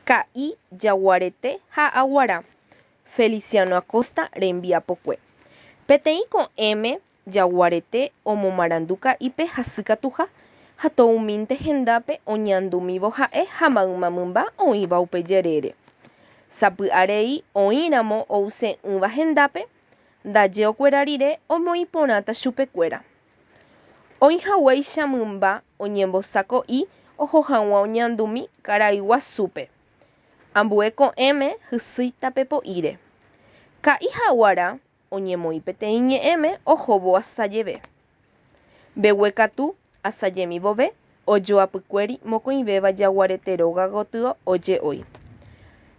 Ka'i, Jaguarete ha Aguara, Feliciano Acosta rembiapokue. Peteĩ ko'ẽme Jaguarete omomarandu Ka'ípe hasykatuha ha toumínte hendápe oñandumívo ha'e ha mayma mymba oĩva upe jerére. Sapy'arei oĩramo ouse'ỹva hendápe, ndaje okuera rire omoĩ porãta chupekuéra. Oĩ haguéicha mymba oñembosako'i oho hag̃ua oñandumi karai guasúpe. Ambue ko'ẽme hysýi tape po'íre. Ka'i ha aguara oñemoĩ peteĩ ñe'ẽme ohóvo asajeve. Mbeguekatu asajemi vove ojoapykuéri mokõivéva jaguarete róga gotyo oje'ói.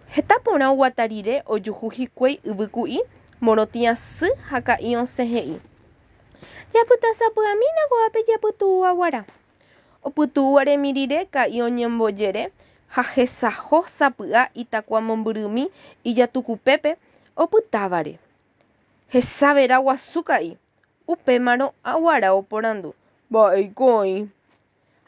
Heta porã oguata rire ojuhu hikuái yvyku'i morotĩ asy ha ka'i osẽ he'i. Japyta sapy'amína ko'ápe japytu'u aguara. Opytu'u aremi rire ka'i oñembojere ha hesaho sapy'a itakua mombyrymi ijatukupépe opytávare. Hesa vera guasu ka'i. Upémarõ aguara oporandu, Mba'éiko oĩ?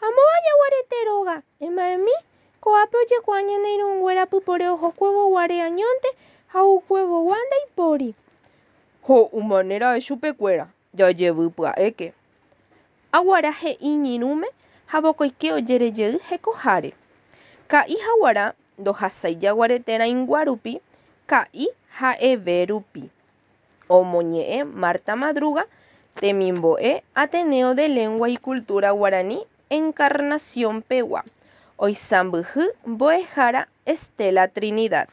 Amóva jaguarete róga, ema'ẽmi, ko'ápe ojekuaa ñane irũnguéra pypore ohokuévo guare añónte ha oukuevogua ndaipóri. Ho'úmane ra'e chupekuéra, jajevy pya'éke. Aguara he'i iñirũme ha vokoike ojere jey hekoháre. Ka'i ha aguara ndohasái jaguarete rãingua rupi, ka'i ha'eve rupi. Omoñe'ẽ Marta Madruga, temimbo'e Ateneo de Lengua y Cultura Guaraní Encarnación pegua, oisãmbyhy mbo'ehára Estela Trinidad.